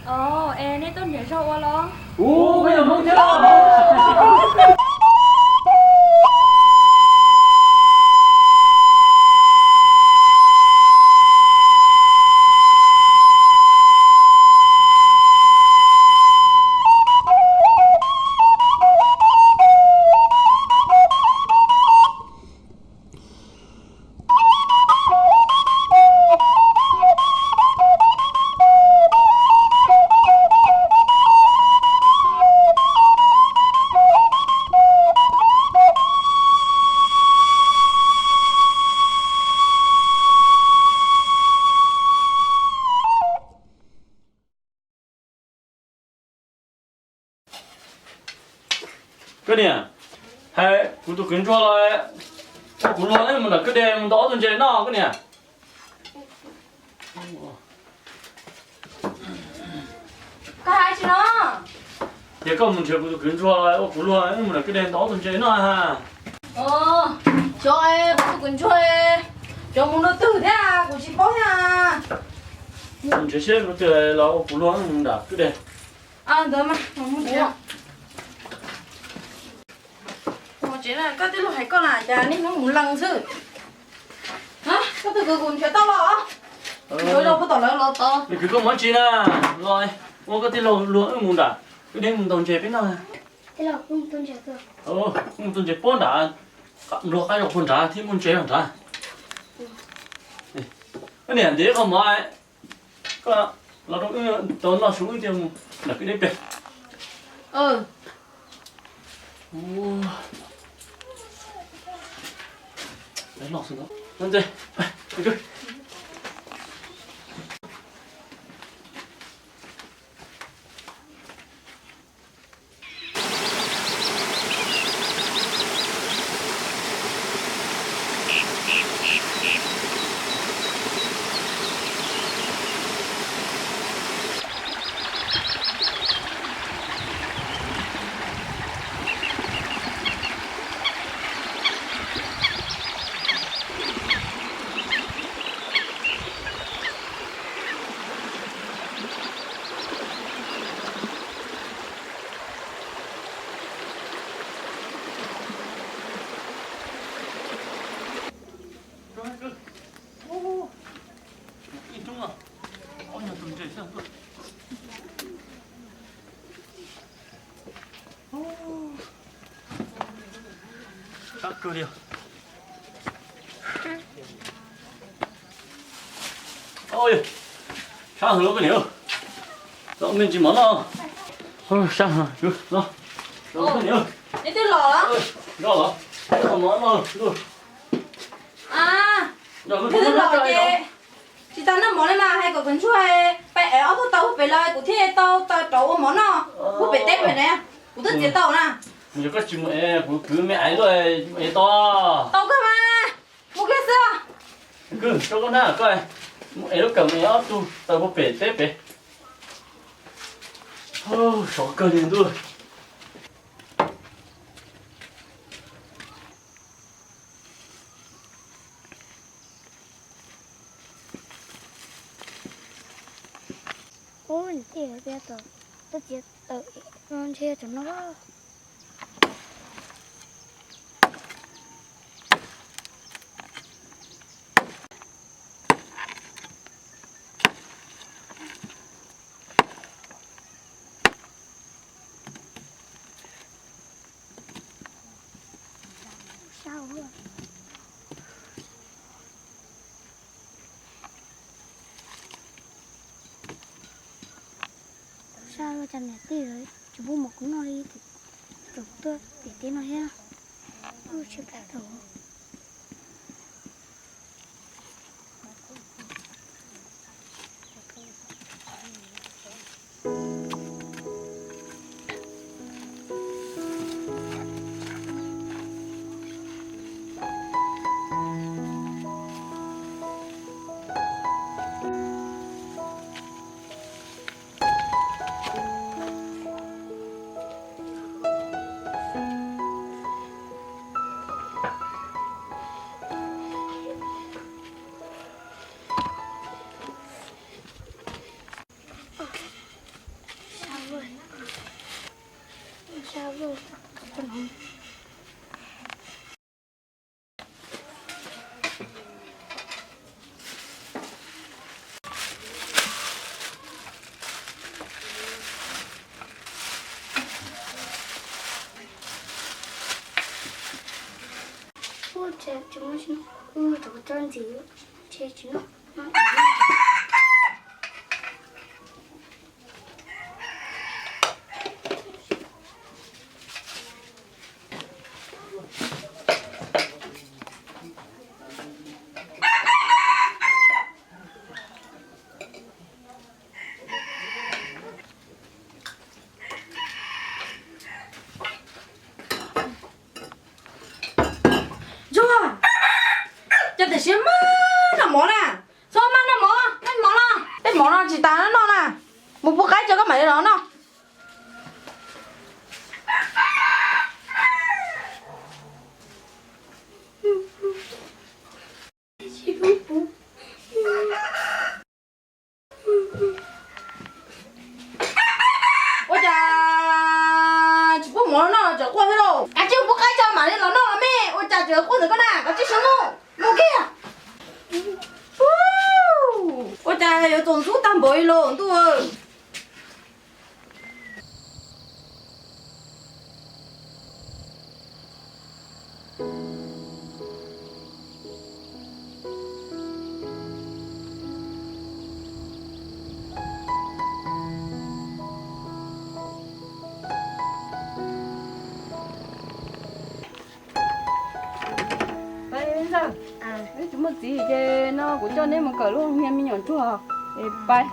Os, es nej tuaj nrhiav zog ua los? Kuv, kuv yog Hmoob thiab. Koj niam, hais kuv tus kwv ntsuag los ua kuv luag wb mus nram kwj deg mus ntaus ob tug ntses noj koj niam. Koj hais tsis no? Ces koj mus nrhiav kuv tus kwv ntsuag los ua kuv luag wb mus nram kwj deg ntaus ob tug ntses noj ha. Xyov kuv tus kwv ntsuag, xyov mus rau twg thiab kuv tsis paub thiab. Mus nrhiav seb mus twg los ua kuv luag wb mus nram kwj deg. Ntawd mas mus nrhiav. Koj tij laug hais koj na cas niaj hnub mus lees xwb. Koj tus kwv kuv nrhiav tau los, nrhiav los puag tom lawv los tod. Nws kwv koj mus tsis na, los ua koj tij laug luag wb mus nram kwj deg mus ntaus ntses peb noj. Mus ntaus ntses puag nrad, luag qab zos puag nrad thiab muaj ntses nrad. Koj niam ntiav qhov mov, koj los rau wb tau noj su wb thiaj mus nram kwj deb pem. Sab kawg li. Sab heev los koj niam, tau me ntsis mov noj. Sab heev, los, los koj niam. Neb twb los los? Los, los, mov noj. Neb twb los ces tsis tau noj mov li mas hais kom kuv ntsuag pab ev ob tug taws pem los kuv thiaj tau taws rau ua mov noj. Kuv pem teb pem ne, kuv twb txiav tau na. Yog koj tsis mus ev, kuv kwv me aiv luaj, mus ev tau. Tau kawg mas, mus kiag xwb. Kwv, tso koj hnab koj mus ev lub kawm mus ev ob tug taws puag pem teb pem. Sov kawg li ntuj. Ub, niam tij, peb tau tuaj txiav taws no ntshe tseem no. Sab ua cas niam tij lawv tsis pub mov kuv noj li, tseem tuaj pem teb no thiab. Ub, tsis pom tau. Ntsuag, cas tam sim no maj noj mov na? Txhob maj noj mov, noj mov no. Tej mov no tsis tas noj na. Mus pub qaib tso koj mam li los noj. Ua cas tsis pub mov noj tseem quaj thiab lauj? Kav tsij pub qaib tso mam li los noj los me. Ua cas tseem quaj ntawm koj na? Kav tsij sawv mus, mus kiag. Ua cas yuav txaus ntxub tag npaum li lauj ntuj. Pais ntxawg, neb tsis muaj txiv ces no kuv coj neb mus kawm lub hia me nyuam ntsuag es pais.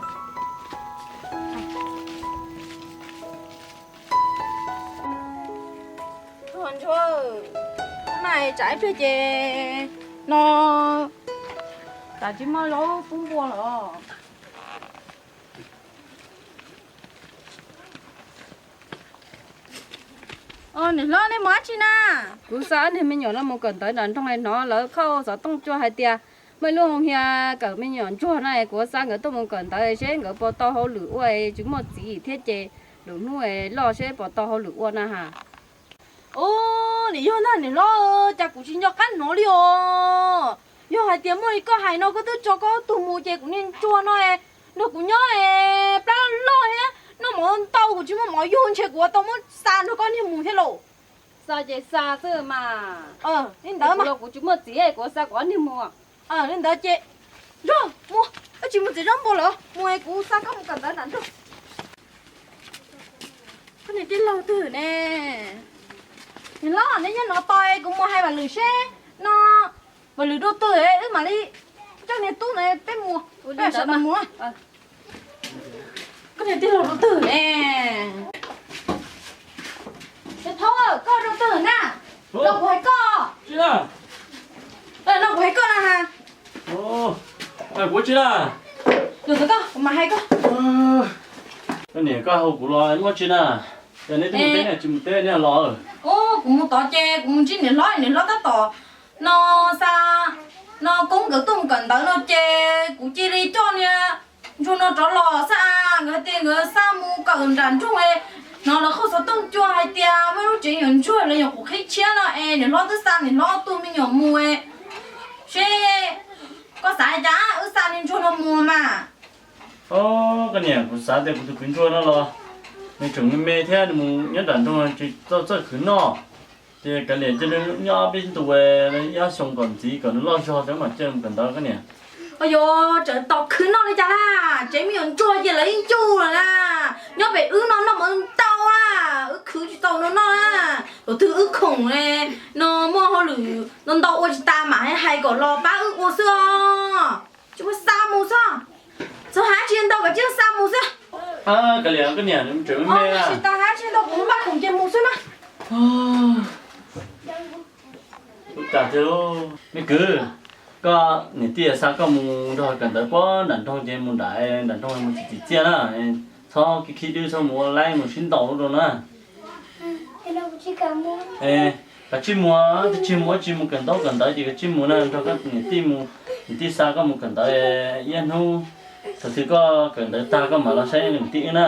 Ntsuag, maj tsam ib pliag ces no tas tsis muaj zaub pub npua lawm. Niam hlob, nej mus dab tsi na? Kuv xa ob niag me nyuam no mus kawm ntawv nram nroog, hnov lawv khauj xov tooj cua hais tias muaj ib lub hoo hia kawm me nyuam ntsuag na, kuv xa nkawd tuaj mus kawm ntawv seb nkawd puas tau hauj lwm ua, tsis muaj txiv thiab ces lwm hnub loj seb puas tau hauj lwm ua na has. Ub, nim yog ntag niam hlob, cas kuv tsis nco qab hnov li os. Yog hais tias muaj li koj hais no koj twb tso koj ob tug mus ces kuv niag ntsuag no nrog kuv nyob plab loj thiab noj mov ntau, kuv tsis muaj mov yug, ntshe kuv ua tau muab xa nrog koj niag mus thiab lauj. Xa ces xa xwb mas. Li ntawd mas kuv tsis muaj txiv, kuv xa kuv ob niag mus. Li ntawd ces nrog mus, koj tsis mus txiav zaub npua lawm, mus es kuv xa koj mus kawm ntawv nram nroog. Koj niag tij laug twg ne? Niam hlob, neb nyob no tos kuv mus hais Vam Lwm seb no Vam Lwm dua twg wb mam li coj niag tub no peb mus. Peb sawv daws mus. Koj niag tij laug dua twg ne? Niam Thoob, koj dua twg na? Los kuv hais koj. Los kuv hais koj na has. Kuv tsis na. Los ntawm koj, kuv mam hais koj. Koj niam, koj hu kuv los muaj tsi na? Yog neb twb mus teb, tsis mus teb neb los. Ub, kuv mus tod ces kuv mus ntsib niam hlob, niam hlob tab tom no xa no koob nkawd tuaj mus kawm ntawv no ces kuv cia li coj niag ntsuag no rov los xwb. Nkawd hais tias nkawd xa mus kawm nram nroog, hnov lawv khauj xov tooj cua hais tias muaj lub tsev nyuam ntsuag lawv nyuam qhuav qhib tshiab no es niam hlob twb xa niam hlob ob tug me nyuam mus. Seb koj xav li cas, wb xa niag ntsuag no mus mas. Koj niam, kuv xav tias kuv tus kwv ntsuag no los nws tseem me me thiab, nws mus nyob nram nroog tsis tau txawj khwv noj, ces kav liam cia nws nyob peb ntu ib xyoo kom ntxiv kom nws loj zog tso mam coj mus kawm ntawv koj niam. Ua yog tseem tos khwv noj li cas na, tsev me nyuam ntsuag ces lawv ib ncuj lawm na. Nyob pem wb no noj mov ntau na, wb khwv tsis tau no noj na. Thaum twg wb khoom no muaj hauj lwm no ntau ua tsis tas mam hais kom los pab wb ua xwb os. Tsis muaj xa mus xwb. Txog hais tsis ntau kom tsis xa mus xwb. Kav liam koj niam, tseem me me. Tsis tas hais tsis ntau, kuv npaj khoom ces mus xwb na. Ua cas tiag, me kwv, koj niam tij xa koj mus nrog kawm ntawv puag nram nroog ces mus nram nram nroog mus tsis tsim txiaj na, txhob khib khib dwb, txhob mus ua laib mus sib ntaus rau na. Kav tsij mus, twb tsis mus ua tsi mus kawm ntaub kawm ntawv ces kav tsij mus na, nrog koj niam tij mus, niam tij xa koj mus kawm ntawv ib hnub, thaum twg koj kawm ntawv tag koj mam los saib niam tij wb na.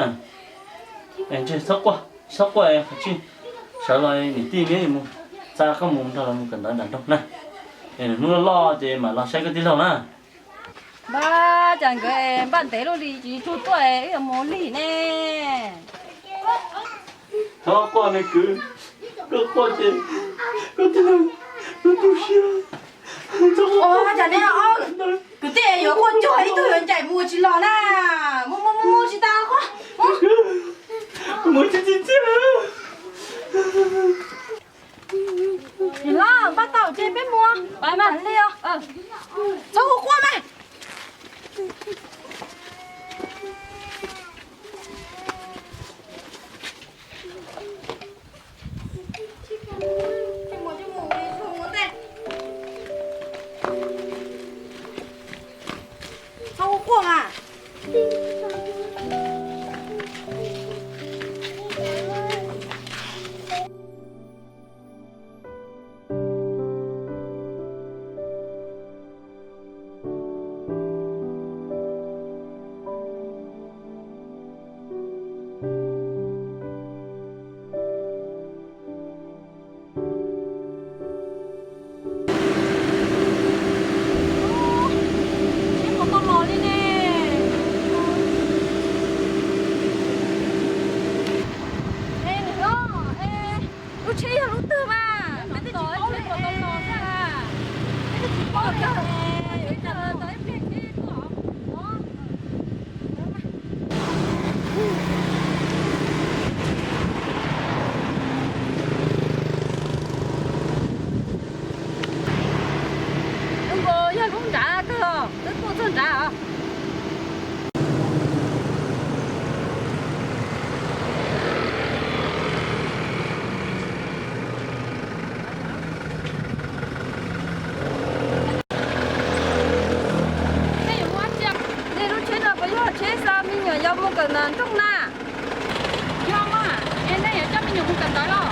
Ntshe txhob quaj, txhob quaj, kav tsij sawv los niam tij neb mus xa koj mus nrog lawv mus kawm ntawv nram nroog na. Es hnub loj loj ces mam los saib koj tij laug na. Npaj cas nkawd npaj ntev luaj li tsis tsuag tuaj wb yuav mus lig ne. Txhob quaj me kwv, koj quaj ces koj tij laug tu siab. Ua cas nej ob kwv tij yuav quaj cuag ib tug yuav ncaim mus tsis los na? Mus mus mus mus tsis tas qhov. Niam hlob, npaj tau ces peb mus. Li os. Txhob ua quaj mas. Txhob ua quaj mas. Tsheb puas tau los li ne? Es niam hlob, es lub tsheb yog lub twg mas? Peb twb tsis paub li. Peb twb tsis paub li. Peb twb tau ib pliag tsheb tuaj. Lub nkaus yog lub nrad kawg os, twb tuaj txog nrad os. Nej yuav muab tsiaj, nej lub tsheb no puas yog tsheb xa me nyuam yaus mus kawm ntawv nroog na? Yog mas, es nej yuav coj me nyuam mus kawm ntawv los?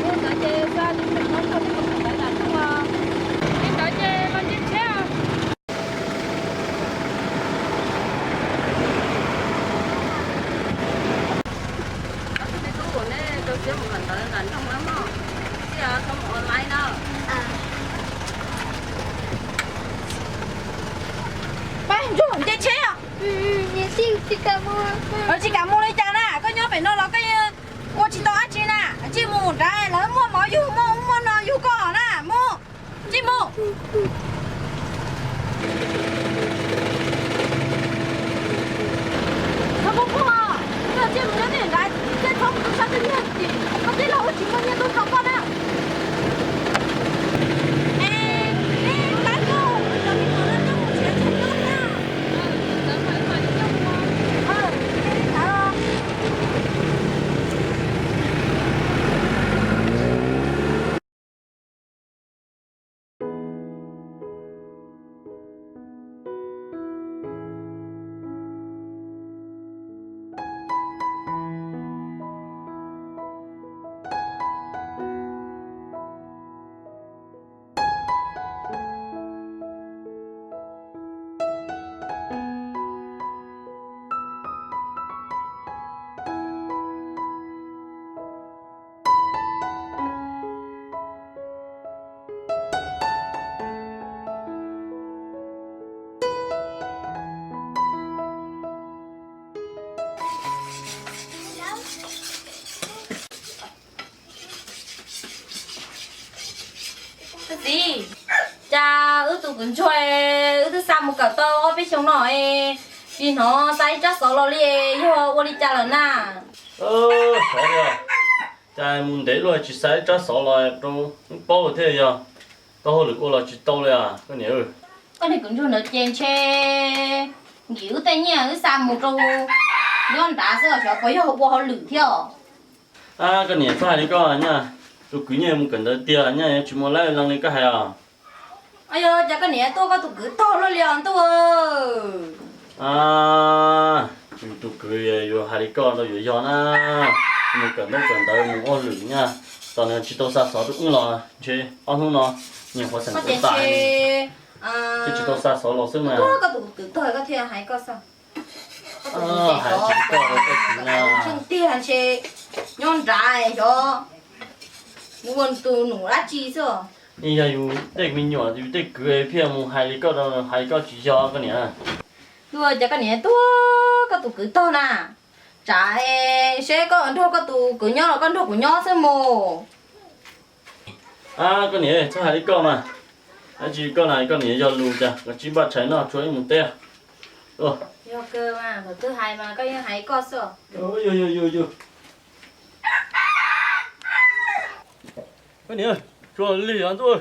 Mus ntawd ces xa tus me nyuam no tuaj, nej mus kawm ntawv nram nroog los? Li ntawd ces los nce tsheb os. Ob tug me tub, nej rau siab mus kawm ntawv nram nroog na mog, tsis txhob mus online na. Pab ntsuag nce tsheb os. Tsis kam mus li cas na, koj nyob pem no los koj ua tsis tau dab tsi na. Tsij mus nrad, lawv muaj mov yug, muaj ub muaj no yug koj na. Mus, tsij mus. Txhob quaj quaj, koj tsij mus nyob tej nrad, thiaj txhob mus rau sab twg nyiag tim koj tij laug wb tsis muaj nyiaj tuaj rau koj na. Es peb pab koj cov me nyuam no coj mus nrhiav tsev nyob na. Koj txiv, cas wb tus kwv ntsuag wb twb xa mus kawm tau ob peb xyoo no es tsis hnov xa ib tsab xov los li, yog ua li cas lawm na? Xyov li, cas mus ntev luaj tsis xa ib tsab xov los rau wb paub thiab, yog tau hauj lwm ua los tsis tau li os koj niam. Koj niag kwv ntsuag ntawd ces ntshe nkim wb tej nyiaj wb xa mus rau nyob nrad xwb, xyov puas yog ua hauj lwm thiab. Koj niam, txhob hais li koj nyaj, tus kwv nyiaj mus kawm ntawv tiag nyaj, yuav tsis muaj lab leej li koj hais os. Yog cas koj niam tuaj koj tus kwv tog luaj li os ntuj. Yus tus kwv yuav hais li koj rau yuav yog na, mus kawm ntaub kawm ntawv mus ua hauj lwm nyaj, tos nws tsis tau xa xov rau wb los ntshe ob hnub no nyias qhuav xeem xeem tas, twb tsis tau xa xov los xwb mas. Koj tus kwv tog koj thiaj hais koj xwb. Hais tsis tau koj kwv na. Tiag ntshe nyob nrad xyov mus ua tus num dab tsi xwb. Yog yus tej me nyuam yus tej kwv pheej mus hais li koj, hais li koj tsis yog koj niam. Tuaj cas koj niam tuaj koj tus kwv tog na. Tsam seb koj nrog koj tus kwv nyob los koj nrog kuv nyob xwb mus. Koj niam, txhob hais li koj mas. Dab tsi koj na, koj niam yog lus cas koj tsis npaj tshais noj tshuav wb mus teb? Yog kawg mas, thaum twg hais mas koj yeej hais koj xwb. Yus yus yus yus. Koj niam, tsuag lig os ntuj.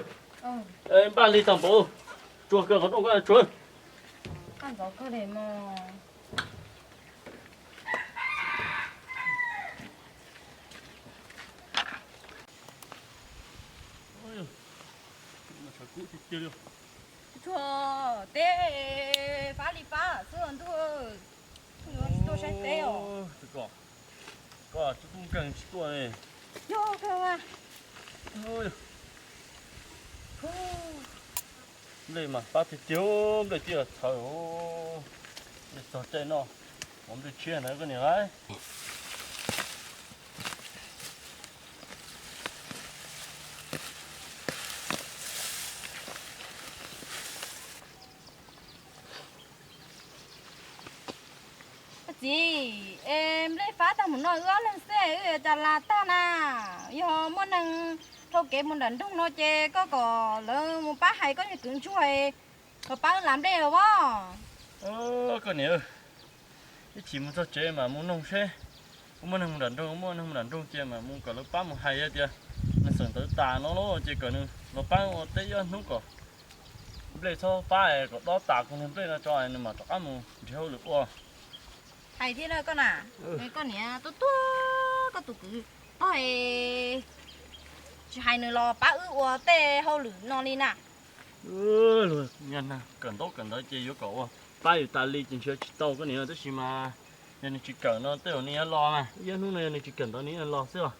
Npaj lig tag npaum, tsuag kawg qhov rooj koj tsuag. Tsuag teb, fab li fab xwb ntuj. Tuaj saib teb os. Koj tub nkeeg tsis tuaj li. Yog kawg. Nplej mas fab tiag tiag, nplej tij txhawv. Txog caij noj mov nplej tshiab ntawd koj niam lauj. Koj txiv, es nplej fab tag mus no wb ob leeg xwb wb yuav cas las tag na? Yog muaj neeg dhau kev mus nram nroog no ces koj kom lawv mus pab hais koj niag kwv ntsuag kom pab wb las nplej os. Koj niam, ib chim mus txog tsev mas mus noog seb, kuv muaj neeg mus nram nroog, muaj neeg mus nram nroog ces mas mus kom lawv pab mus hais tias neeg xeem ntawd tas no lauj, ces kom nws los pab ua teb ib ob hnub kom nplej txhob fab, kom dob tas kuv niag nplej no tso nws mam rov qab mus nrhiav hauj lwm ua. Hais thiab koj na, koj niam tuaj tuaj koj tus kwv tog, tsis hais nws los pab wb ua tej hauj lwm no li na. Luag kawm ntaub kawm ntawv ces yuav kom ua pab yus tas li ces nrhiav tsis tau koj niam, tab sis mas yog nws tsis kawm no tej zaum nws yuav los mas, ib ob hnub no yog nws tsis kawm ntawv nws yuav los xwb os.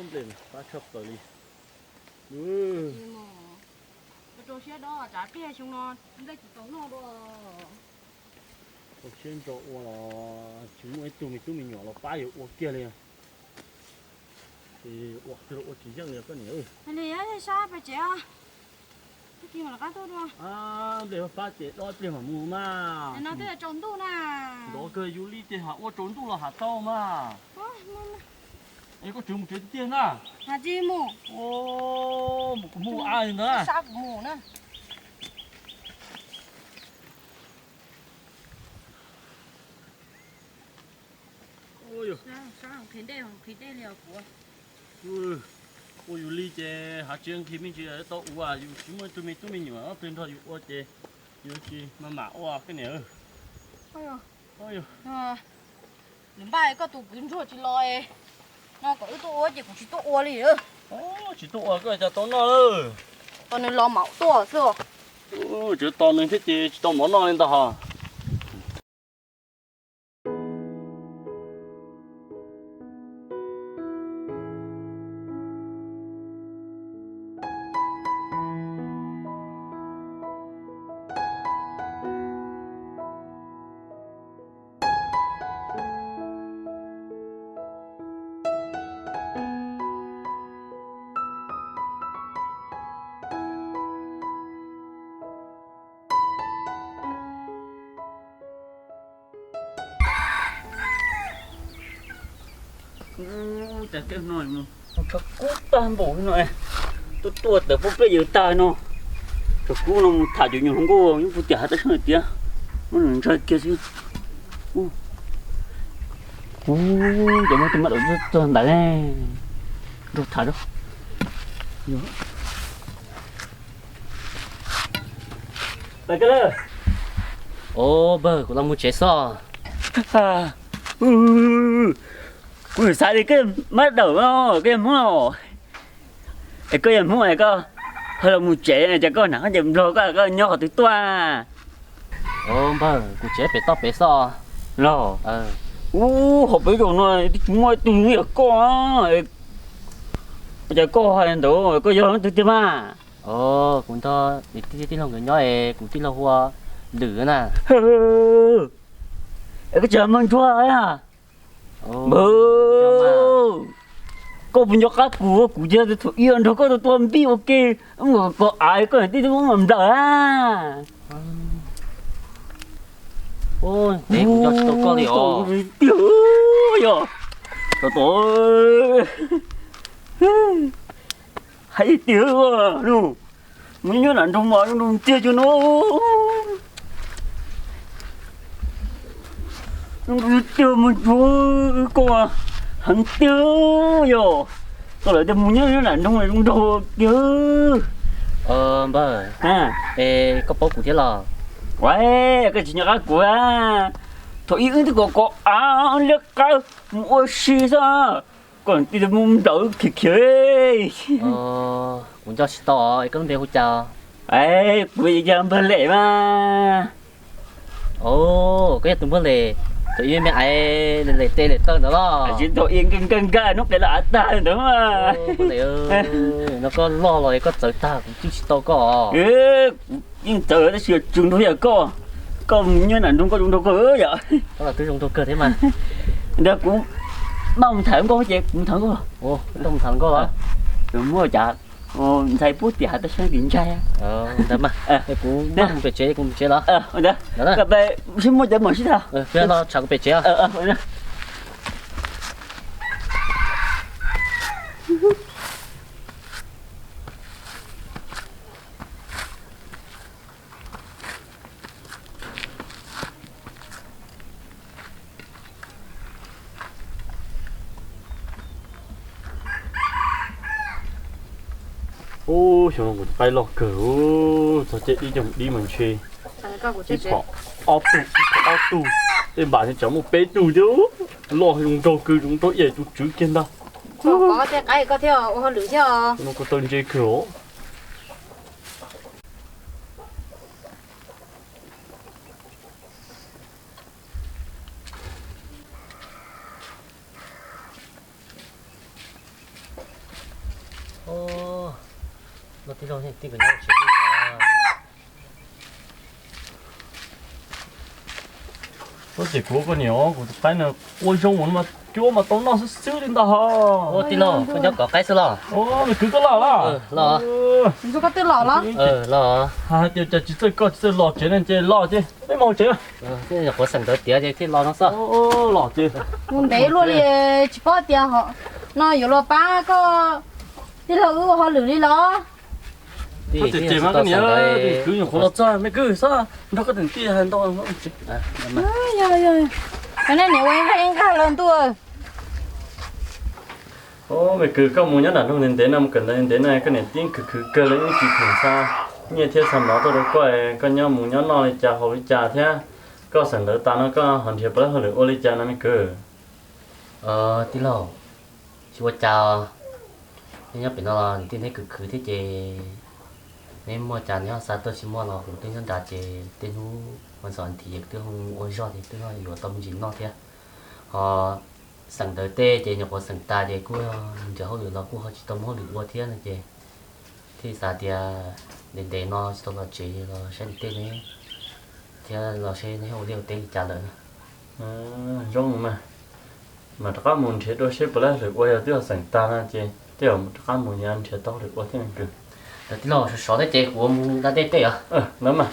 Nplej fab tshaj plaws li. Rau siab dob tsam pliag xyoo no nplej tsis tau noj dua. Rau siab ntso ua los tsis muaj ib tug me tub me nyuam los pab yus ua kiag li. Ces ua twg los ua tsis yeej li koj niam. Li sab pais tsev. Nplej fab ces dob ib pliag mam mus mas. No twb tsaus ntuj na. Nrov kawg yus li ces ha ua tsaus ntuj los ha tau mas. Es koj tseem mus tsev tiag tiag na. Has tsis mus. Mus kuv mus a li ntawd. Sab kuv mus na. Ua yus li ces hav tsev nqhis me ntsis tau ua, yus tsis muaj ib tug me tub me nyuam ob tug nrog yus ua ces yus tsis maj mam ua koj niam. Nws npaj koj tus kwv ntsuag tsis los no kom wb tuaj ua ces kuv tsis tuaj ua li. Tsis tuaj ua koj cas tau noj lawm. Tos nws los mam tuaj xwb. Tsis tos nws thiab ces tsis tau mov noj li ntag hos. Cas tej no tshav kub tag npaum no, tuaj tuaj tawm pob peb yawg tag no, tshav kub no mus tham cov nyuag hluas nkauj nyob puag tim hav teb xwb tiag, muab nws ntsaig kiag xwb. Kuv cov muab tus mab daum txog ntawd, nrog tham. Os npawg, kuv los mus tsev xwb. Kuv xav tias koj mab daum no koj yog Hmoob, es koj yog Hmoob es koj ho los mus tsev ces koj hnav khaub ncaws Nplog koj, koj nyob qhov twg tuaj? Os npawg, kuv tsev pem toj pem xwb los. Ub, hauv peb zos no twb tsis muaj ib tug yam koj, cas koj hais ntawd, koj yog leej twg tiag mas? Os, kuv nrog tij laug nkawd nyob es kuv tij laug hu ua Lwm na. Es koj tsis mag ntsuag a? Npawg, koj puas nco qab kuv? Kuv ces thaum ub nrog koj tuaj tua npij ua ke, mus kov av koj niam tij twb muab nplawm a. Ntev kuv nco tsis tau koj li os. Yog, tau tau. Hais tiag, mus nyob nram nroog mas zoo nraug tiag cuag no. Zoo nraug tiag mas cuag koj heev tiag yog. Koj lawv tias mus nyob nram nroog zoo nraug tiag. Npawg, es koj paub kuv thiab los? Koj tsis nco qab kuv a? Thaum ub wb twb kom koj av liab qab mus ua si xwb, koj tig mus nplawm khiav khiav. Kuv nco tsis tau, koj lub npe hu cas? Kuv yog npawg Lem mas. Koj yog tus npawg Lem, thaum ub me me aiv lem tes lem taw ntawd los? Tsis tau, nkag nkag hnub qes los av tag ntawd mas. No koj loj los koj txawv tag kuv cwj tsis tau koj. Kuv yeej txawv tab sis yog tsuas nraug yam koj, koj mus nyob nram nroog koj zoo nraug kawg yom. Koj los twb zoo nraug kawg thiab mas. Ntawd kuv maj mus tham nkauj ces kuv mus tham nkauj. Koj mus tham nkauj los? Muaj cas ntxhais pub tias hais tau sab tim ntsaig. Ntawd mas, kuv maj mus pem tsev, kuv mus tsev los. Ntawd, sib muaj cov mom sib tham. Los tshav kuv pem tsev. Ub, xyoo no kuv qaib loj kawg, txog caij dib coj mus dib mas ntshe ib phom ob tug, ib phom ob tug, tej npam ntshe tsam muaj peb tug thiab. Loj zoo nraug kawg, zoo nraug ib yam tus tswv kiag ntag. Tej qaib koj thiaj ua hauj lwm thiab. Xyoo no kuv tau ntse kawg os. Ua ces kuv koj niam, kuv tus qaib no ua zoo ua no mas cuab mas tau noj xwb xwb li ntag ho. Tij laug, koj nyob kov qaib xwb los? Me kwv koj los los? Koj twb los los? Hais tias cas tsis txawj koj tsis txawj los tsev ne ces los ces peb mus hauv tsev. Nyuam qhuav xeem ntawd tiav ces thiaj los no xwb. Los ces mus ntev luaj li, tsis paub tias no yuav los pab koj tij laug wb ua hauj lwm li los? Ces mas koj niam, kwv nyuam qhuav los txog, me kwv xwb nrog koj tus tij hais ntau. Yog, yog, yog, nej niam ua ib nqag los ntuj. Ub, me kwv, koj mus nyob nram nroog ntev ntev no, mus kawm ntawv ntev ntev no, koj niam tij khwv khwv kawg li, wb tsis khoom xa nyiaj thiab xa mov tuaj rau koj, koj nyob mus nyob noj li cas haus li cas thiab? Koj xeem ntawv tas no koj ho nrhiav puas laib hauj lwm ua li cas no me kwv? Tij laug, tsis ua cas, neb nyob pem no los tij neb khwv khwv thiab ces neb muaj cas neb ho xa tuaj, tsis muaj los kuv twb nyob nrad ces tej hnub ua ntxov nthiv twb hu ua zog ces twb yuav tau me ntsis noj thiab. Ho xeem ntawv tej ces nyuam qhuav xeem tas ces kuj nrhiav hauj lwm los kuj ho tsis tau muaj hauj lwm ua thiab no ces thiaj xav tias ntev ntev no tsis tau los tsev los saib nws tej ne thiab los seb neb ua liaj ua teb li cas lawm. Zoo mas, mam rov qab mus nrhiav dua seb puas laib hauj lwm ua, yog twb ho xeem tag no ces tej zaum rov qab mus yuav nrhiav tau hauj lwm ua thiab me kwv. Tij laug, sov sov thiab ces kuv mus da dej tej os. Ntawd mas.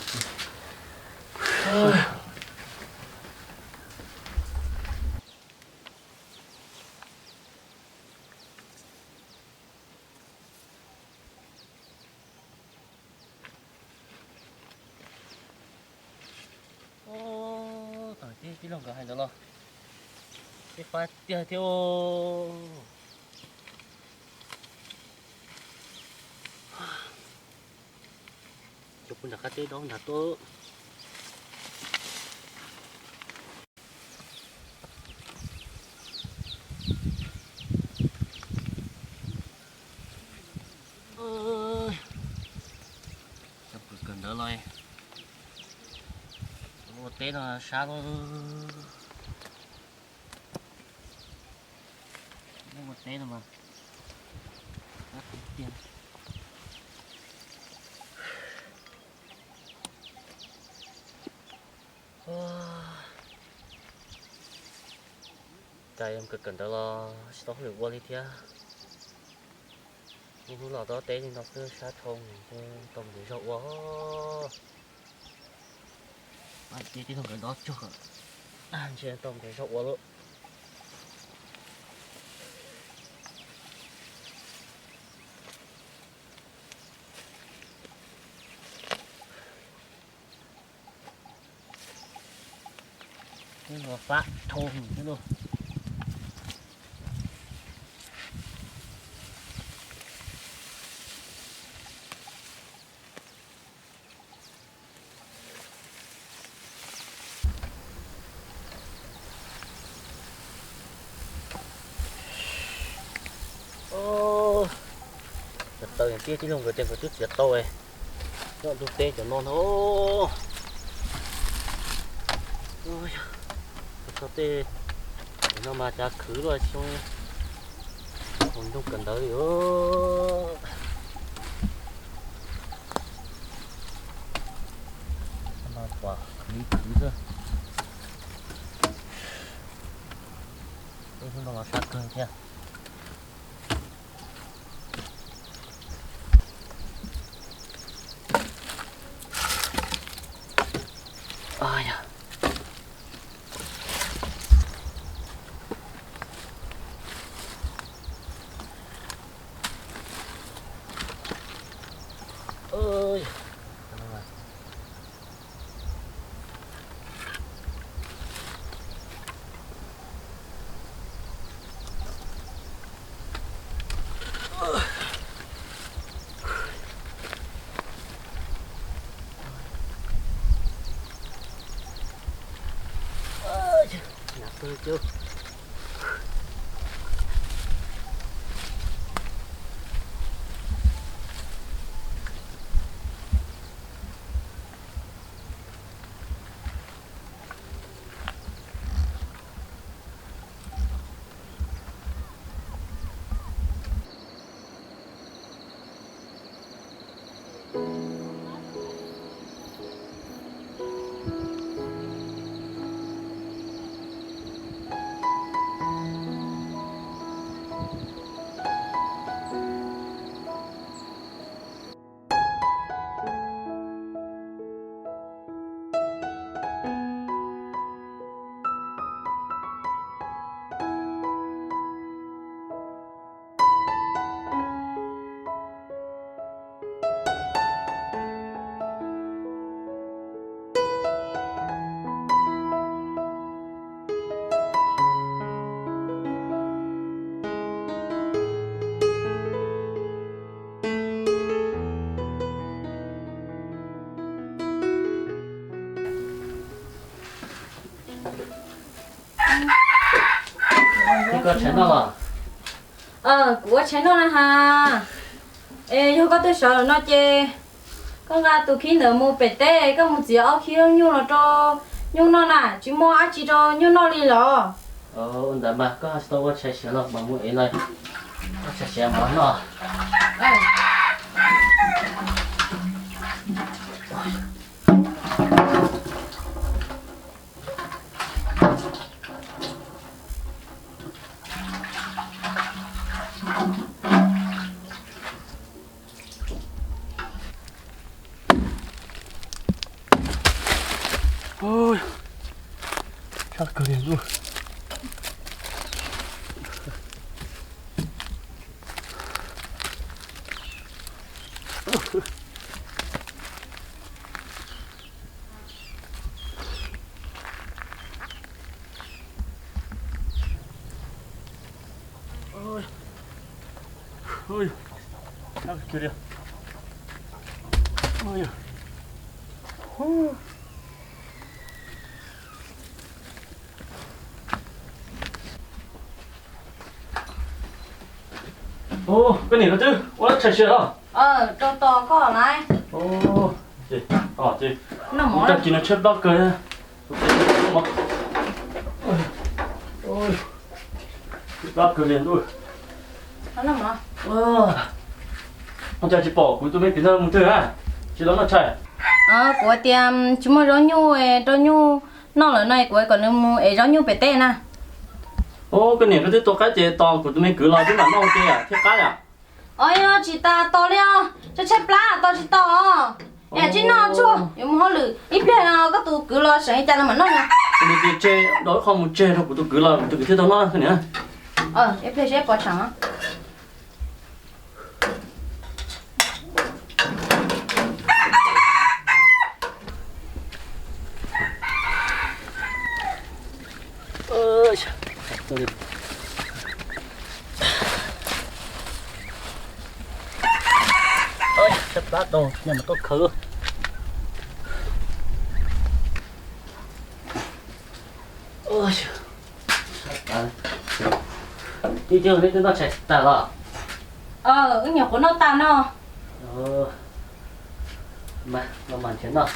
Tam tij laug nkawd hais ntawd los, tej fab tiag thiab. Cov pug nram qab teb dob nrad tuaj. Cov pug kawm ntawv los, ua teb no sab lub, ua teb no mas sab tiag. Cas yog kawm kawm ntawv los tsis tau hauj lwm ua li thiab. Niaj hnub los dob teb li no xwb sab dhau, tau mus nrhiav zog ua. Ces tij laug nkawd dob tsuag, ntshe tau mus nrhiav zog ua lawm. Hnub no fab dhau hwv xwb lauj. Txiav taw tiag tij laug, nkawd tias nkawd twb txiav tau nyob ntug teb cov no no. Tso tej no mas cas khwv luaj xyoo, mus nrug kawm ntawv li. Khwv khwv xwb. Hnub no los sab kawg thiab. Koj tshais noj los? Kuv ua tshais noj na has. Es yog koj twb sawv lawm no ces koj nqa tus khib ntawd mus pem teb, koj mus txiav ob khib nyuj los rau nyuj noj na, tsis muaj dab tsi rau nyuj noj li los? Ua ntawd mas koj tsis tau ua tshais siav los mas mus ev no, ua tshais siav mas noj. Sab kawg li lauj. Koj niam, koj twb ua tshais siav los? Rau tos koj lawm. Ces, ces, tag kis no tshaib plab kawg. Tshaib plab kawg li ntuj. Ua cas tsis pom kuv tus me kwv no mus twg na, tsis los noj tshais? Kuv tias tsis muaj zaub nyuj rau nyuj noj lawm no, kuv kom nws mus ev zaub nyuj pem teb na. Koj niam, koj twb tua qaib ces tos kuv tus me kwv los twb mam noj ke thiaj qab yom. Os, yog tsis tas tos li os, tshaib tshaib plab tos tsis tau os. Yam tsis noj tsuag yuav mus hauj lwm, ib pliag koj tus kwv los seem li cas los mam noj na. Kuv tus kwv tseg, rau ib qho mus tseg rau kuv tus kwv los kuv tus kwv thiaj tau noj niam. Ib pliag seb pov tshav. Sab plab rau, nej mus tuaj khaws. Ib co nej twb noj tshais tas los? Wb nyuam qhuav noj tas no. Mas los mas nrhiav noj.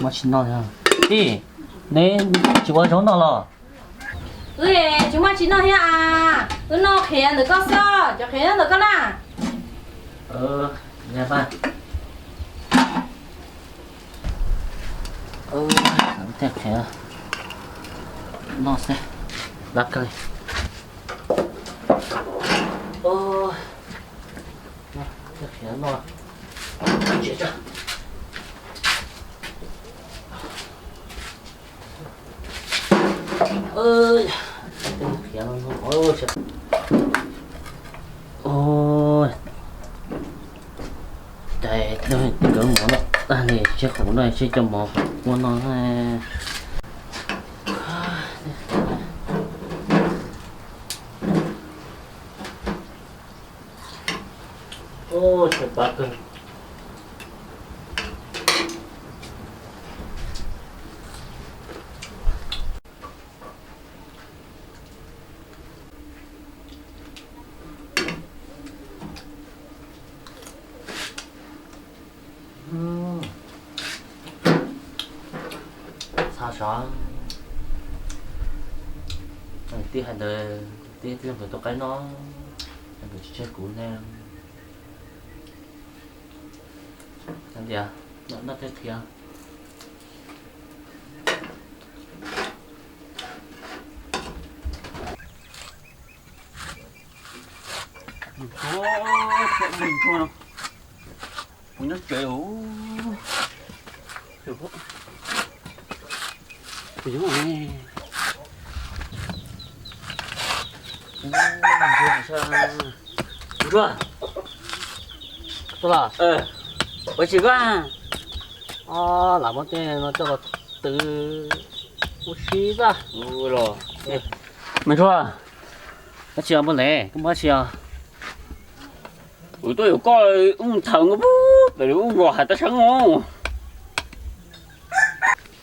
Ua tsis noj li. Tij, neb tsis ua zaub noj los? Wb tsis muaj tsis noj thiab as, wb noj qhiav ntawm koj xwb, cov qhiav nyob ntawm koj na. Thiaj qhiav noj xwb, lab kawg. Thiaj qhiav noj. Cov mov no tag li, tseg qhov no tseg cov mov ua no. Tshav pab kawg. Txhob sov. Tij hais ntawd, tij thiaj mus tus qaib no, hais ntawd tsis tseg kuv ne. Tias noj thiaj qhiav. Kuv nyob tsev, kuv nyob ne. Ntsuag, ua tsis koj? Lam muab tej no coj los twv ua si xwb. Mas Ntsuag, dab tsi os Npawg Lev, koj muab dab tsi os? Kuv tuaj yuav koj, wb mus tham nkauj pem lub zos Hav Taj Seeb os.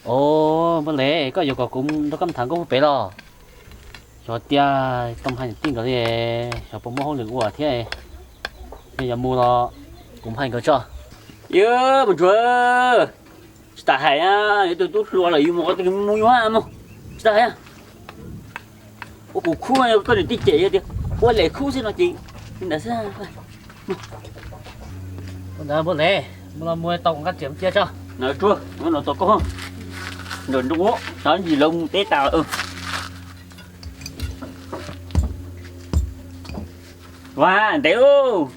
Os, Npawg Lev, koj yuav kom kuv nrog koj tham nkauj puag pem los? Xyov tias tau hais niam tij nkawd li, xyov puas muaj hauj lwm ua thiab. Yog yuav mus los kuv hais nkawd tso. Yog mas Ntsuag, tsis tas hais, yuav tus tub hluas lawm yus mus ua tus mus yuav mus, tsis tas hais. Ua kuv khub, koj niam tij cem yog tias ua lem khub xwb no ces li ntawd xwb. Ua ntawd Npawg Lev, mus los mus tau kuv nqa riam cia tso. Nws tsuag, nws tau koj nram nroog, xyov ntsis lawv mus teb tas. Vas ntev lauj.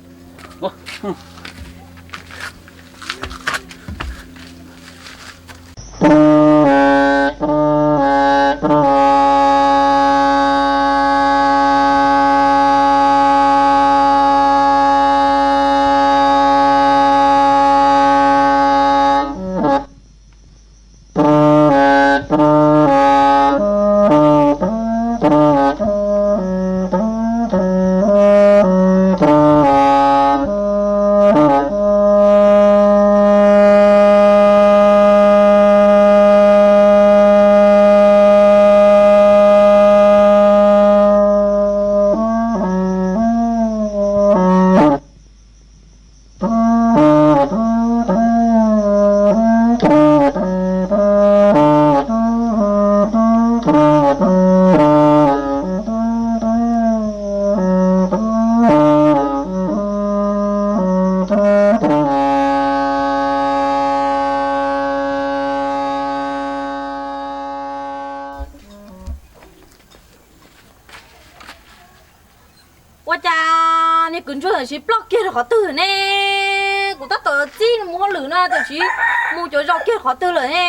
Ua cas niag kwv Ntsuag tam sim ploj kiag rau qhov twg ne? Kuv tab tom txib mus hauj lwm no tam sim mus cov zos kiag qhov twg lawm ne?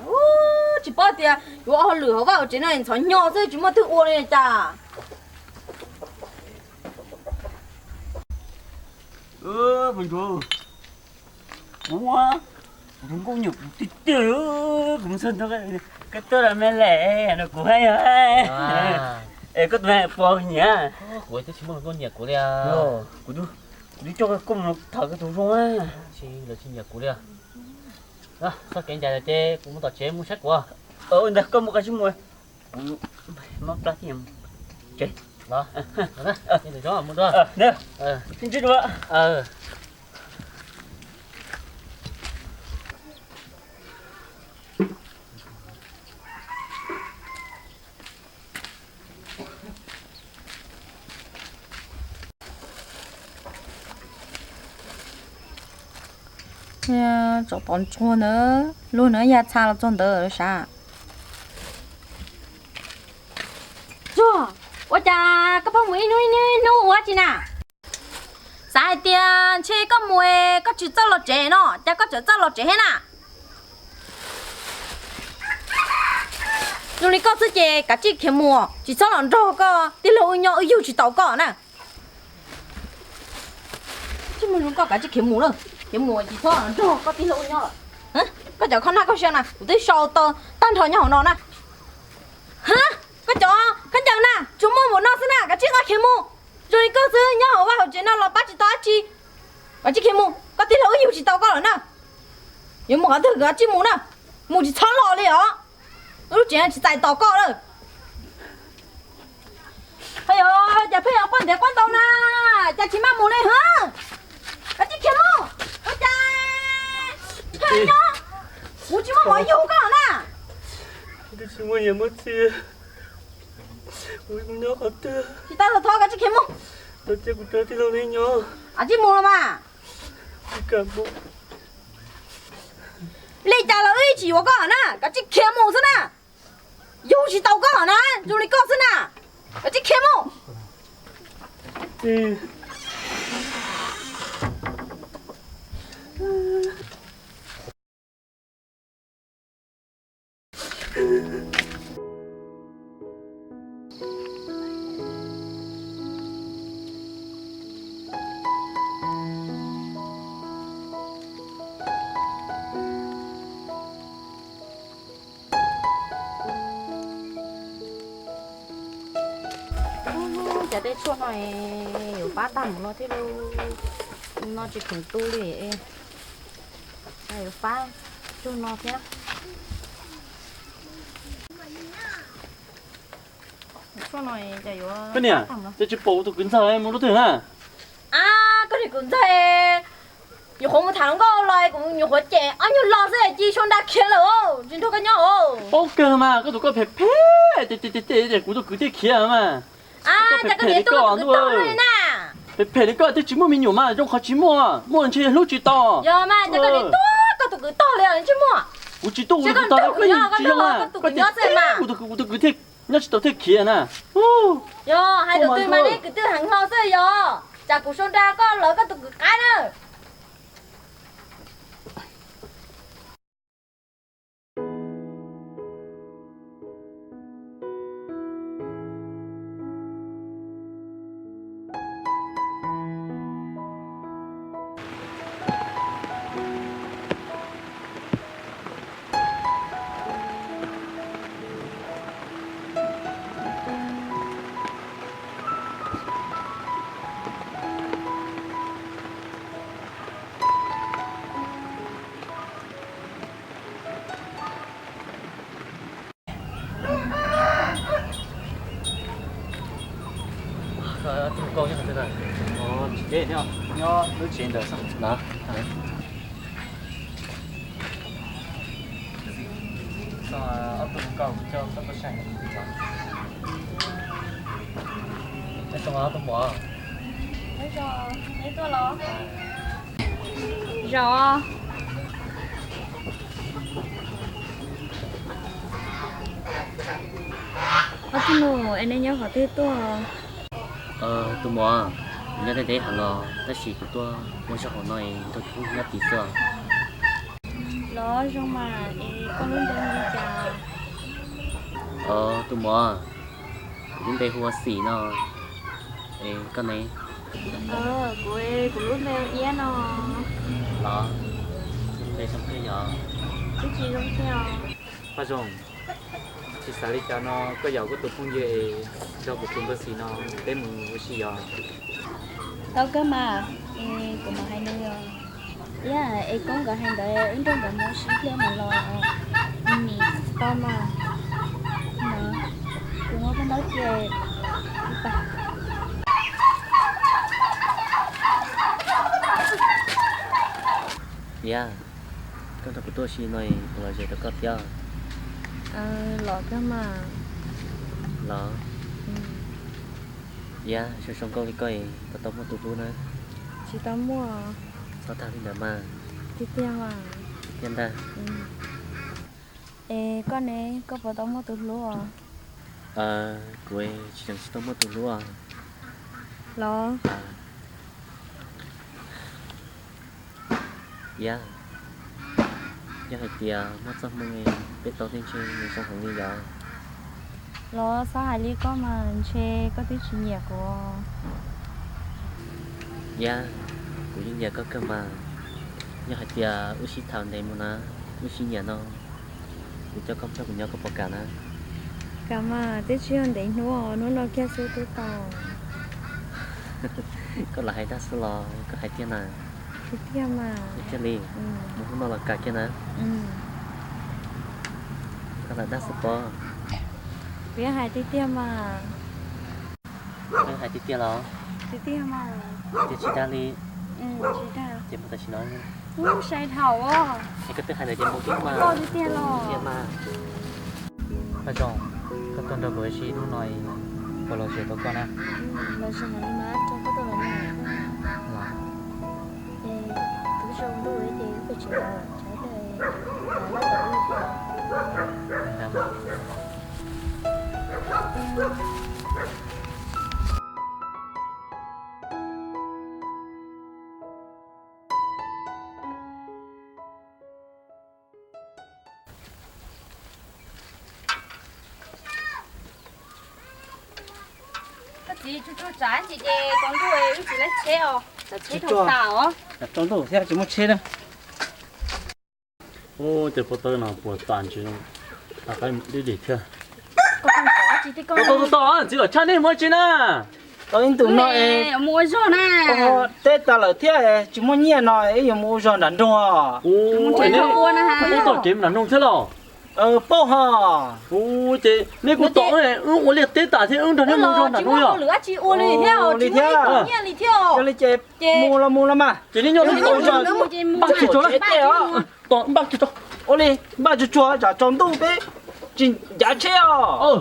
Ub, tsis paub tias yuav ua hauj lwm hauv vaj hauv tsev no ntxhov nyo xwb tsis muaj twg ua li cas. Kuv muab Kuv tus nkauj nyiam kuv tiag tiag li, kuv mus txog ntua koj tuaj los me lem no kuv hais yog. Es koj tus me pog nyiam. Kuv twb tsis muaj hluas nkauj nyiam kuv li. Kuv twb coj koj mus tham koj tus zoo. Tsis, lawv tsis nyiam kuv li. Txhob kev ncas ces kuv mus tom tsev mus saib kuv. Ntag koj mus koj tsis mus. Kuv mob plab thiab. Tsev. Los, mus dua. Sib ntsib dua. Tsov tom ntsuag ntawd, luag na ya txha los txog ntawd sav. Tsuag, ua cas koj pheej mus ib hnub ib hnub ua dab tsi na? Xav hais tias ntshe koj mus es koj tsis txawj los tsev no, cas koj tseem txawj los tsev thiab na? Zoo li koj xwb ces kav tsij khiav mus, tsis txhob los nrog koj tij laug wb nyob, wb yug tsis tau koj na. Tsis muaj zoo koj kav tsij khiav mus na, khiav mus tsis txhob los nrog koj tij laug wb nyob lawm. Koj cov khob nag koj sau na, kuv twb sau tau tag nrho nyob hauv no na. Koj cov khaub ncaws na, tsuas muaj npaum no xwb na, kav tsij nqa khiav mus. Zoo li koj xwb nyob hauv vaj hauv tsev no los pab tsis tau dab tsi. Kav tsij khiav mus, koj tij laug wb yug tsis tau koj lawm na. Yuav mus qhov twg kav tsij mus na, mus tsis txhob los li os. Lub tsev tsis txais tos koj lawm. Yog cas pheej yuav quaj ntev quaj ntau na, cas tsis maj mus li hos? Kav tsij khiav mus, ua cas pheej nyob, kuv tsis muaj mov yug koj na. Twb tsis muaj nyiaj muaj txiaj, kuv nyob qhov twg? Tsis tau thov, kav tsij khiav mus. Tau cia kuv rau tij laug neb nyob. Kav tsij mus los mas. Tsis kam mus. Li cas los wb tsis yuav koj na, kav tsij khiav mus xwb na. Yug tsis tau koj na, zoo li koj xwb na. Kav tsij khiav mus. Cas tej tshuaj no yuav pab tag mus no thiab lauj, no tsis khoom tu li. Yuav pab tshuaj no thiab. Koj niam, cas tsis pom kuv tus kwv ntxawg mus rau twg na? Ab, koj niam, kuv ntxawg nyuam qhuav mus tham hluas nkauj los, kuv nyuam qhuav cem ob nyuag lo xwb ces sau nra khiav lawm, tsis nrog koj nyob os. Paub kawg mas, koj tus koj phem phem, ces kuv tus kwv thiaj khiav mas. Ab, cas koj niam tuaj tus kwv toj na. Phem phem li koj twb tsis muaj me nyuam mas zoo qhov tsis muaj, muaj ntshe hlub tsis tau. Yog mas, cas koj niam tuaj koj tus kwv tog li os, tsis muaj. Kuv tsis tuaj kuv tus kwv tog, koj yeej tsis zoo mas, koj tus kwv nyob xwb mas. Kuv tus kwv thiaj nyob tsis tau thiaj khiav na. Yog hais tus twg mas nej kwv tij heev hlo xwb yog, tsam kuv sau nra koj lawv koj tus kwv qab na. Tsis deb thiab, nyob lub tsev ntawd xwb. Ob tug hluas nkauj coj koj tuaj saib. Nyob zoo ob tug muam. Nyob zoo, neb tuaj los? Zoo. Ob tug nus, es nej nyob qhov twg tuaj? Tus muam, kuv nyob deb deb heev os, tab sis kuv tuaj ua zog hauv no es nrog kuv nyob tid xwb. Los zoo mas, es koj lub npe hu li cas? Tus muam, kuv lub npe hu ua Xim no, es koj ne? Kuv, kuv lub npe hu Iab no. Los, Zoo kawg yog. Twb tsis zoo thiab os. Paj Zoo, tsis xav li cas no, koj yog kuv tus phooj ywg es nrog kuv tus npawg xis no peb mus ua si yog. Tau kawg mas, es kuv mam hais nws os. Yog es koj nkawd hais ntawd wb nrog nkawd mus ua si thiab mam los. Tau mas. Kuv muab koj ntaub ces. Yog, koj nrog kuv tuaj ua si no es kuv los zem rau koj thiab. Los kawg mas. Los. Yog, zoo zoo nkauj li koj es puas tau muaj tus hlub na? Tsis tau muaj. Txhob dag li ntawd mas. Tiag tiag mas. Tiag tiag ntag. Es koj ne, koj puas tau muaj tus hlub os? Kuv tsis tseem tsis tau muaj tus hlub os. Los? Yog, yog hais tias muaj txoj hmoo peb tau tej ntshe nws zoo heev li yog. Los txhob hais li koj mas, ntshe koj twb tsis nyiam kuv. Yog, kuv yeej nyiam koj kawg mas. Yog hais tias wb sib tham ntev mus na, wb sib nyiam no, kuv coj koj nrog kuv nyob koj puas kam na? Kam mas, twb tsis yog ntev hnub, hnub no kiag xwb twb tau. Koj lam hais dag xwb los koj hais tiag na? Tiag tiag mas. Tiag li? Mus hnub no los kam kiag na. Koj lam dag xwb pob. Kuv yeej hais tiag tiag mas. Koj hais tiag tiag los? Tiag tiag mas. Tiag tsis dag li? Tsis dag. Ces mus tam sim no. Sai dhau os. Es koj twb hais ntawd ces mus kiag mas. Tiag tiag los? Tiag mas. Paj Zoo, koj tuaj nrog kuv ua si hnub no puas lom zem tau koj na? Lom zem heev li mas, rau koj tuaj los no. Los. Es twb zoo ntuj ces wb pem tsev lawm, tshaib plab lawm, laj tau wb thiab. Koj txiv, tsuag tsuag tsam ces ces tsaus ntuj wb tsis laib tsheb os, tsheb dhau tas os. Tsaus ntuj thiab tsis muaj tsheb na. Ub, tej pob tawb no puas tas ntsis, tas qaib dib dim thiab. Tau tau tau, txiv Vam Tshaj, nej mus ua tsi na? Tau ib ntus no es mus ua zog na. Teb tas lawm thiab tsis muaj nyiaj no es yuav mus ua zog nram nroog os. Ub, tau kev nram nroog thiab los? Paub ho. Ub, ces nej kuj tos wb ua liaj teb tas thiab wb nrog nej mus ua zog nram nroog yog? Ua li thiab, tsis muaj nyiaj li thiab. Yog li ces mus los mus los mas. Ces nej nyob ua zog npaj tsis tsuag, tos npaj tsis tsuag. Ua li npaj tsuag tsuag tsam tsaus ntuj peb tsis ncav tsheb os.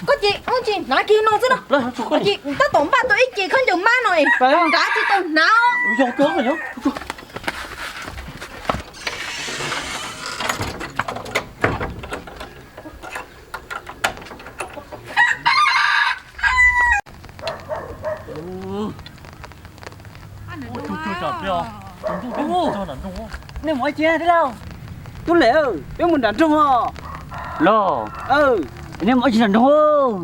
Koj ces wb tsis hnav kiag no xwb na. Ces tab tom npaj tau ib ce khaub ncaws mab no es nrad tsis tau hnav. Nej mus ua tsi thiab lauj? Tub Lem, peb mus nram nroog os. Los, nej mus ua tsi nram nroog?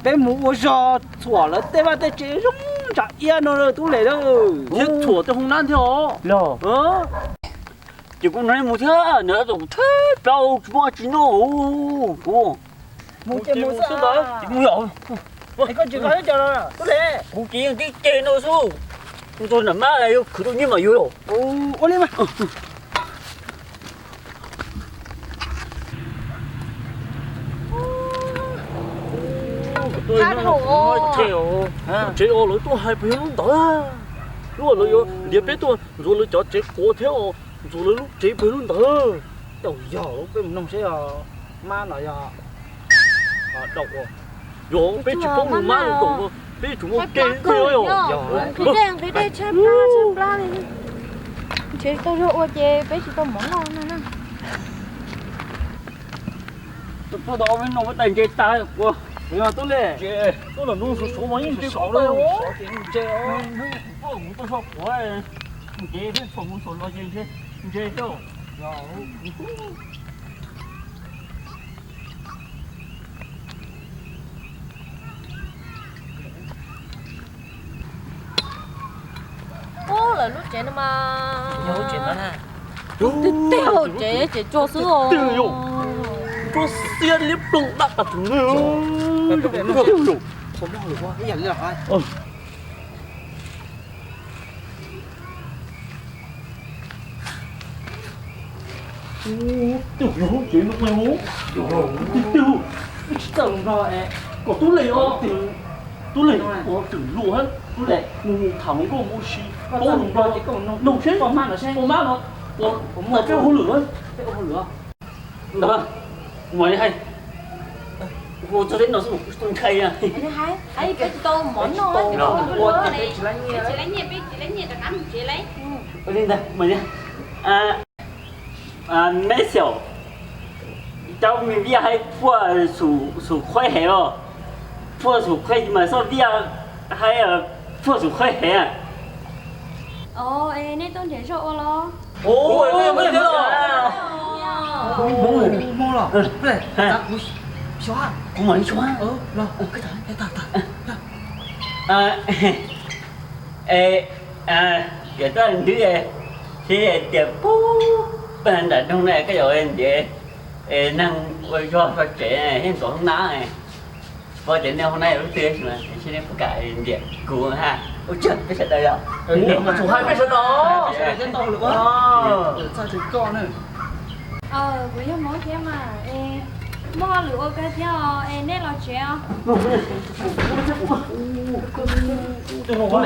Peb mus ua zog txhuam lawv tej vaj tej tsev zoo ntsa iab no Tub Lem. Thiab txhuam tej hoob nab thiab os. Los, ces kuv nrog nej mus thiab, nws tab tom thawb plaub tsis muaj tsi noj. Kuv mus ces mus xwb ntag, ces mus yom. Koj tsis kho ib co los Tub Lem? Kuv ces yeej tib ce no xwb. Mus txog nram mab yuav khwv tau nyiaj mam yuav. Ua li mas. Tsev os, lawv tuaj hais puas yog lub ntawd? Lub lawv yuav ntiav peb tuaj ntxuav lawv cov tsev quav thiab os, ntxuav lawv lub tsev puas yog lub ntawd? Yog peb mus noog seb mab no yog dau ua. Yog peb tsis paub mus mab ua dau, peb tsuas muaj kev ua. Ntshe tau zog ua ces peb tsis tau mov noj no na. Tuaj tau ob peb hnub muab tais ntse tas ua. Yog Tub Lem, tuaj nram nroog sov sov mas yeej ntse qhov ntse. Tuaj mus tuaj soj quav, ntse thiab, thaum mus thaum los ces ntse thiab. Ub, lawv lub tsev no mas. Yog lub tsev ntawd na. Tej hauv tsev ces tso xwb os. Tso xiab liab ploog dab tas tus. Tej hauv tsev no, tej hauv, tsis txawj hluas nraug es kom Tub Lis os. Tub Lis ua twm luag, Tub Lis mus tham hluas nkauj mus si, paub hluas nraug ces koj mus noog seb, poj mab no, ua peb ua hauj lwm. Ntawd, mas li hais, hu txog teb no xwb kuv tsis tau ntshai na. Peb tsis tau mov noj, tsis tau nyiaj, peb tsis tau nyiaj rov qab mus tsev lauj. Ua li ntawd mas, meb xyaum, cov me viaj haib puag xum qhuaib hev os, puag xum qhuaib mas xoj viaj haib puag xum qhuaib hev. Os, es nej tuaj nrhiav zog ua los? Kuv mam li tsuag. Es, tias koj ntws, thiab tias pub pag nram nroog na koj yuav ntiav neeg ua zog tso tsev thiab nkawd hoob nab. Pom tias nej hoob nab yog lub twg, seb nej puas kam ntiav kuv ha. Ua tsaug peb sawv daws yog. Txhua hais peb sawv daws. Kuv yog Hmoob thiab mas, es muaj hauj lwm ua kawg thiab os, es nej los tsev os. Tus muab ntau,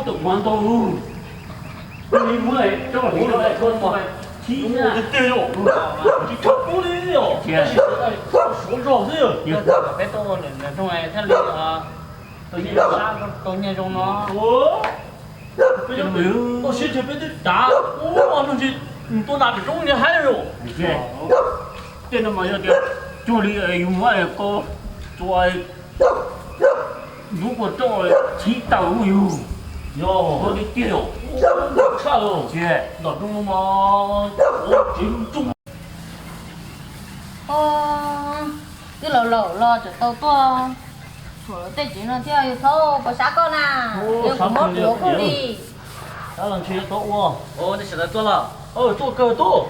tus muab tso huv, tsis tshua pub li os, suav zog xwb. Peb tuaj ua lwm nram nroog thiaj li tau nyiaj zoo no. Peb tuaj siab ntshe peb twb cav ua nrog ntshe nws tuaj nram roob nws haib os. Tej no mas yog tias cuag li yus muab ko tua lub kua roj txhib tawm yus, yog li tiag os. Tshaj los nram roob no mas tsev lub tsuj. Twb laus laus los tseem tau tuaj tshuam lawv tej tsev no thiab, yus txhob pov sab koj na, yog kuv mob duav koj li. Sab los ntshe yuav tau ua. Nej sawv daws tuaj los? Tuaj kawg tuaj.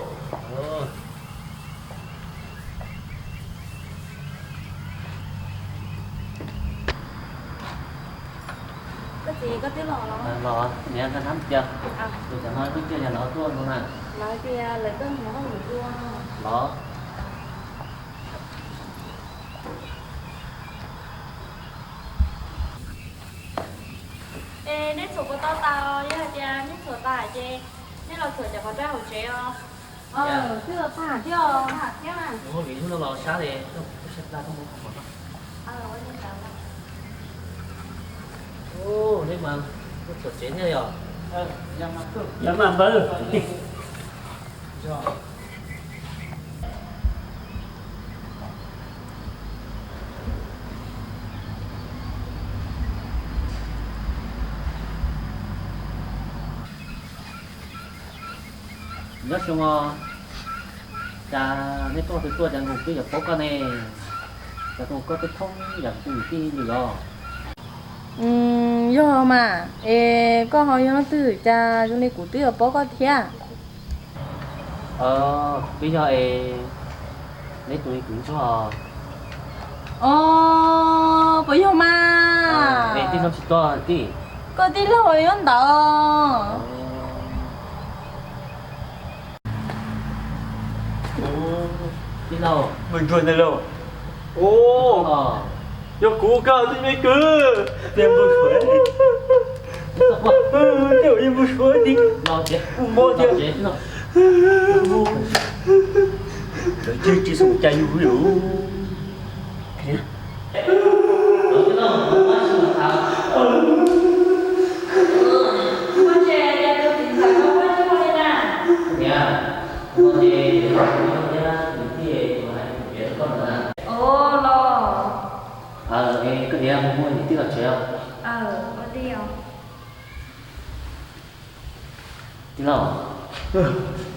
Koj txiv, koj twb los los? Los, niam, koj hnab tias tus cov no twb coj yog los tuaj no na. Los tias lawv tuaj mus hauj lwm ua. Los. Es neb txhuam puas tau tas? Yog hais tias neb txhuam tas ces neb los txhuam cov qhov rau hauv tsev os. Twb los tag thiab os. Hnub no los sab li, neb mas txhuam tsev thiab yog? Yog mas npawg. Nyob zoo os. Cas neb tuaj twb tuaj cas nkaus twb yuav paub koj ne? Cas nkaus koj twb thoob yam kuv tus tij li os? Yog mas, es koj ho yog leej twg cas zoo li kuv twb yuav paub koj thiab? Twb yog es neb tus me kwv ntsuag. Os, puas yog mas? Es tij laug tsis tuaj tij? Koj tij laug nyob ntawd. Tij laug, me ntsuag ntawd lauj. Yog kuv koj tij me kwv. Tej zaum yeej mus suav ti, mus mob thiab. Lawv ceg tsis xu cas yus li. Tij laug,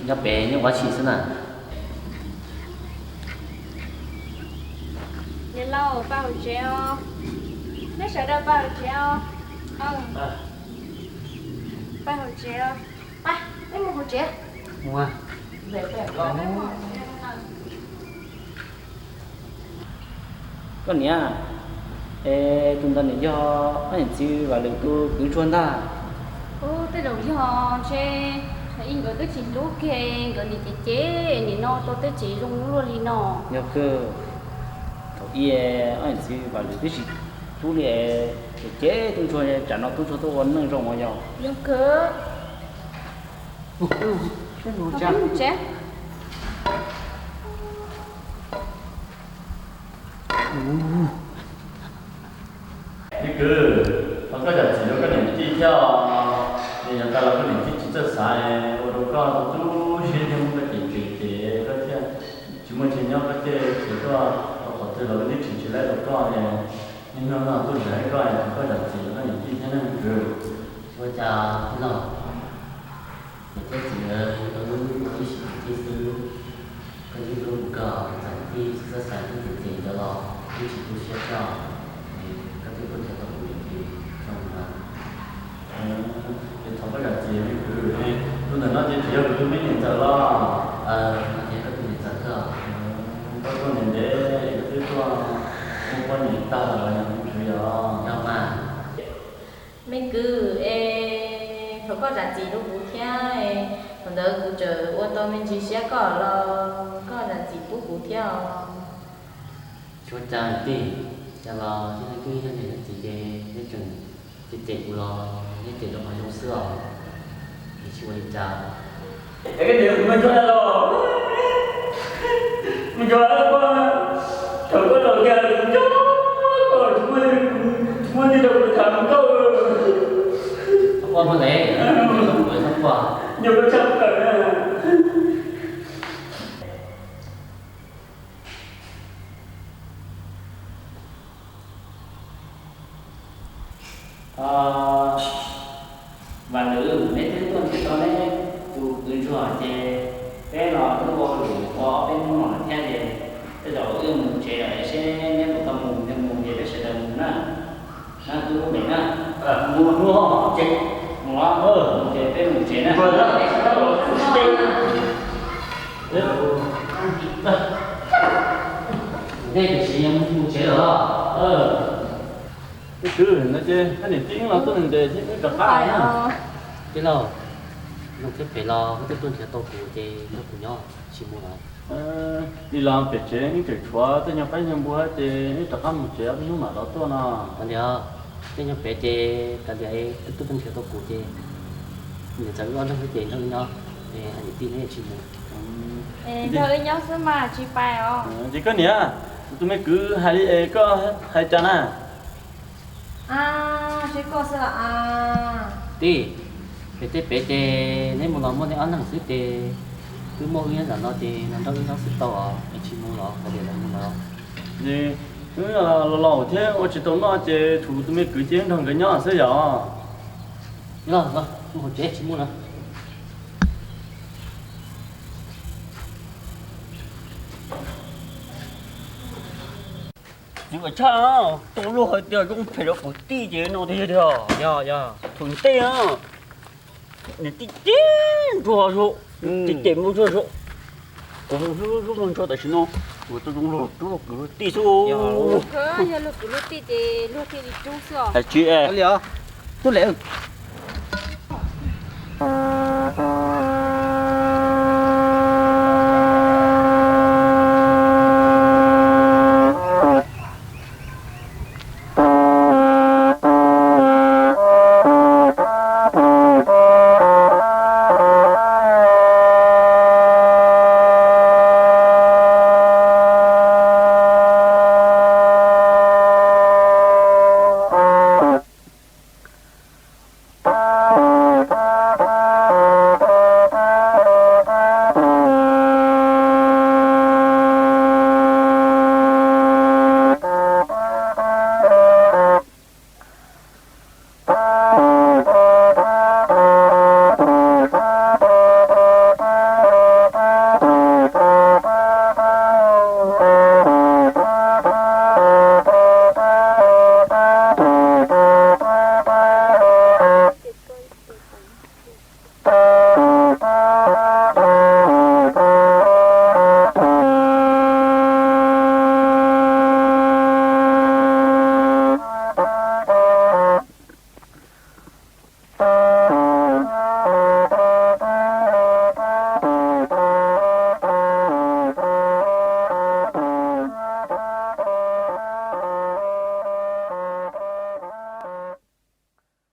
nyob pem nyob ua tsi xwb na? Niam laus, pab hauv tsev os. Neb sawv daws pab hauv tsev os. Pab hauv tsev os. Pab, peb mus hauv tsev. Koj niam, es tus ntawd nws yog ob niam txiv Vam Lwm tus kwv tsuag ntag. Ub, tej zaum yog ntshe, ib nkawd twb tsis hlub kiag, nkawd nim cem cem nim no tau tej tsev zoo luaj li no. Yog kawg, thaum ub ob niam txiv Vam Lwm twb tsis hlub li, cem cem tub ntsuag, tsam no tub ntsuag tuaj ua neej zoo ua yog. Yog kawg. Peb mus tsev. Me kwv, thov koj zam txim rau koj niam tij thiab os. Nws yav tas los koj niam tij tsis txawj xav, ua rau koj tu siab thiab muab koj cem cem cem koj thiaj tsis muaj chaw nyob, koj thiaj khiav tuaj rau qhov twg los koj twb tsis tsis laib rau koj, niaj hnub no tuaj zam koj, thov koj zam txim rau koj niam tij thiab nawb me kwv. Tsis ua cas tij laug. Niam thiab txiv, koj wb ua ib sim kwv tij xwb, koj yeej hlub kuv kawg, txawm tij tsis txawj xav thiab cem cem ntawd los wb tsis tu siab thiab. Koj twb tuaj nrhiav tau kuv lawm ces zoo na. Ces thov koj zam txim me kwv, tus ntawm no ces tsis yog kuv tus me niam ntxawm los? Ces koj tus niam ntxawm kawg. Koj tuaj ntev ntev koj twb tuaj muaj poj niam tag los yog me kwv yog? Yog mas. Me kwv es, thov koj zam txim rau kuv thiab es, thaum ntawd kuv tseem ua tau me ntsis siab koj los koj zam txim pub kuv thiab os. Tsis ua cas tij, cas los tij laug twb yog niam yog txiv ces neb tseem cem cem kuv los neb cem rau qhov zoo xwb os, es tsis ua li cas. Es koj niam kuv me ntsuag los, me ntsuag, thaum koj los kiag kuv nco koj, tsis muaj, tsis muaj neeg rau kuv tham nkauj. Txhob quaj mog, txhob quaj, nco koj tshaj plaws na. Vam Lwm, neb twb tuaj nrhiav tau neb tus kwv ntsuag ces peb los wb ua hauj lwm tau ob peb hnub no lawm thiab ces tej zaum wb mus tsev lawm seb neb puas tau mus, yog mus ces peb sawv daws mus na. Na, wb lub npe na. Mus, mus, mus ces, mus los, mus ces peb mus tsev na. Nej tiam sis mus tsev lawm los? Tus kwv no ces koj niam tij los tuaj ntev ntev thiab wb rov qab na. Tij laug, zoo thiab phem los koj twb tuaj nrhiav tau kuv ces nrog kuv nyob, tsis mus los? Li los pem tsev wb tseem tshuav tej nyuag qaib nyuag npua ces wb rov qab mus tsev ob peb hnub mam rov tuaj no. Kav liam, tej nyuag pem ces kav liam, twb tuaj nrhiav tau kuv ces niam ntxawm wb ob leeg xwb ces nrog wb nyob, es hais niam tij neb tsis mus. Nrog wb nyob xwb mas tsis pais os. Ces koj niam, tus me kwv hais li es koj hais cas na? Seb koj xwb los. Tij, pem tej pem ces neb mus los muaj neb ob leeg xwb ces twb muaj wb nyob ntawm no ces los nrog wb nyob xwb tau os, es tsis mus los kav liam, los mus los. Wb los laus thiab ua tsis tau noj ces tshuav tus me kwv ces wb nrog nkawd nyob xwb yom. Los, los mus hauv tsev, tsis mus lawm. Tsis ua tshaj, tau luag hais tias zoo phem rau kwv tij ces no tiag tiag. Yog, yog. Thaum ntej niam tij cem ntsuag zog, cem cem mus zog zog. Kuv hlub hlub mus ntsuag tam sim no, kuv tau zoo luag rub luag kwv luag tij xwb. Yog luag kwv luag tij ces luag thiaj li rub xwb os. Tsis, tub lem.